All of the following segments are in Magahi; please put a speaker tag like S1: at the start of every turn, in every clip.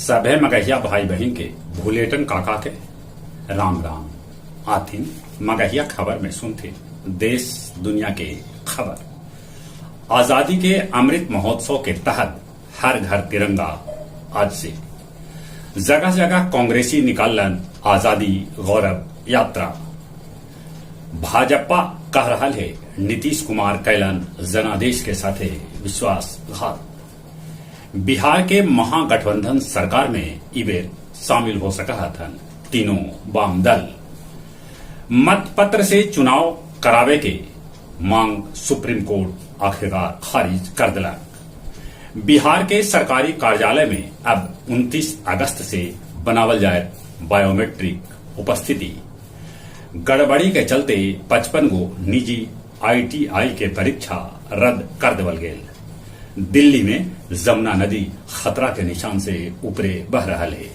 S1: सभे मगहिया भाई बहिन के भुलेटन काका के राम राम। आथिन मगहिया खबर में सुनथिन देश दुनिया के खबर। आजादी के अमृत महोत्सव के तहत हर घर तिरंगा आज से। जगह जगह कांग्रेसी निकालन आजादी गौरव यात्रा। भाजपा कह रहल है नीतीश कुमार कैलन जनादेश के साथे विश्वासघात। बिहार के महागठबंधन सरकार में इबेर शामिल हो सका हथन तीनों वाम दल। मतपत्र से चुनाव करावे के मांग सुप्रीम कोर्ट आखिरकार खारिज कर दिलक। बिहार के सरकारी कार्यालय में अब 29 अगस्त से बनावल जाए बायोमेट्रिक उपस्थिति। गड़बड़ी के चलते 55 गो निजी आईटीआई के परीक्षा रद्द कर देवल गेल। दिल्ली में जमुना नदी खतरा के निशान से ऊपरे बह रहल है।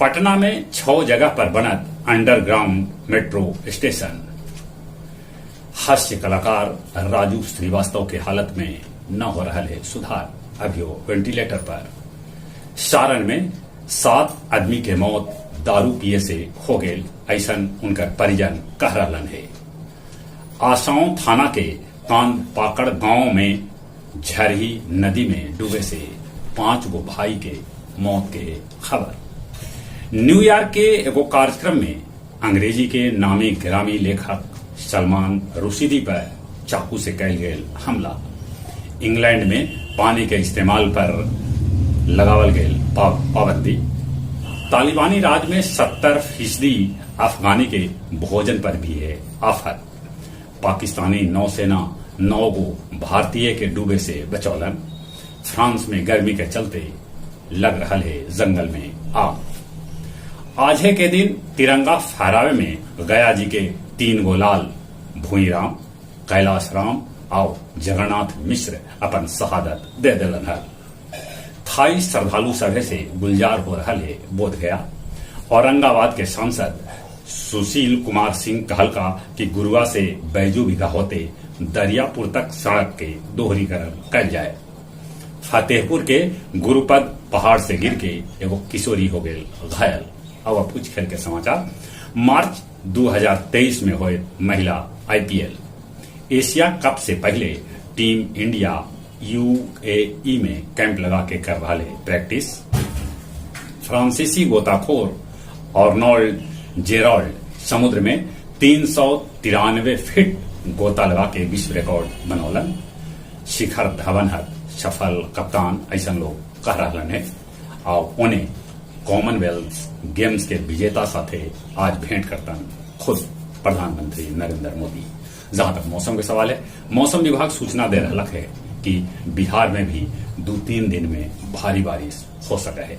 S1: पटना में 6 जगह पर बनत अंडरग्राउंड मेट्रो स्टेशन। हास्य कलाकार राजू श्रीवास्तव के हालत में न हो रहा है सुधार, अभी वो वेंटिलेटर पर। सारण में 7 आदमी के मौत दारू पिए से हो गेल, ऐसन उनकर परिजन कह रहलन है। आसाओं थाना के कान पाकड़ गांव में झरही नदी में डूबे से 5 गो भाई के मौत के खबर। न्यूयॉर्क के एगो कार्यक्रम में अंग्रेजी के नामी गिरामी लेखक सलमान रुश्दी पर चाकू से कैल गेल हमला। इंग्लैंड में पानी के इस्तेमाल पर लगावल गेल पाबंदी। तालिबानी राज में 70% अफगानी के भोजन पर भी है आफत। पाकिस्तानी नौसेना 9 गो भारतीय के डूबे से बचौलन। फ्रांस में गर्मी के चलते लग रहा है जंगल में आग। आजे के दिन तिरंगा फहरावे में गया जी के 3 गो लाल भूईराम, कैलाश राम और जगन्नाथ मिश्र अपन शहादत दे दिलन हल। थाई श्रद्धालु सभे से गुलजार हो रहा है बोध गया। औरंगाबाद के सांसद सुशील कुमार सिंह कहलका कि गुरुआ से बैजू बिघा होते दरियापुर तक सड़क के दोहरीकरण कल जाए। फतेहपुर के गुरुपद पहाड़ से गिर के एगो किशोरी हो गए घायल। अब कुछ खेल के समाचार। मार्च 2023 में हुए महिला आईपीएल। एशिया कप से पहले टीम इंडिया यूएई में कैंप लगा के कर रहा है प्रैक्टिस। फ्रांसीसी गोताखोर आर्नोल्ड जेराल्ड समुद्र में 393 फीट गोता लगा के विश्व रिकॉर्ड बनौलन। शिखर धवन हर सफल कप्तान ऐसा लोग कह रहा है। और उन्हें कॉमनवेल्थ गेम्स के विजेता साथे आज भेंट करतन खुद प्रधानमंत्री नरेंद्र मोदी। जहां तक मौसम के सवाल है, मौसम विभाग सूचना दे रहा है कि बिहार में भी 2-3 दिन में भारी बारिश हो सके है।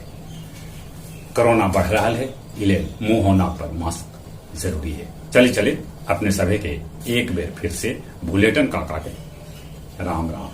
S1: कोरोना बढ़ रहा है, इले मुंह और नाक पर मास्क जरूरी है। चले चले अपने सभी के एक बेर फिर से बुलेटिन काका के राम राम।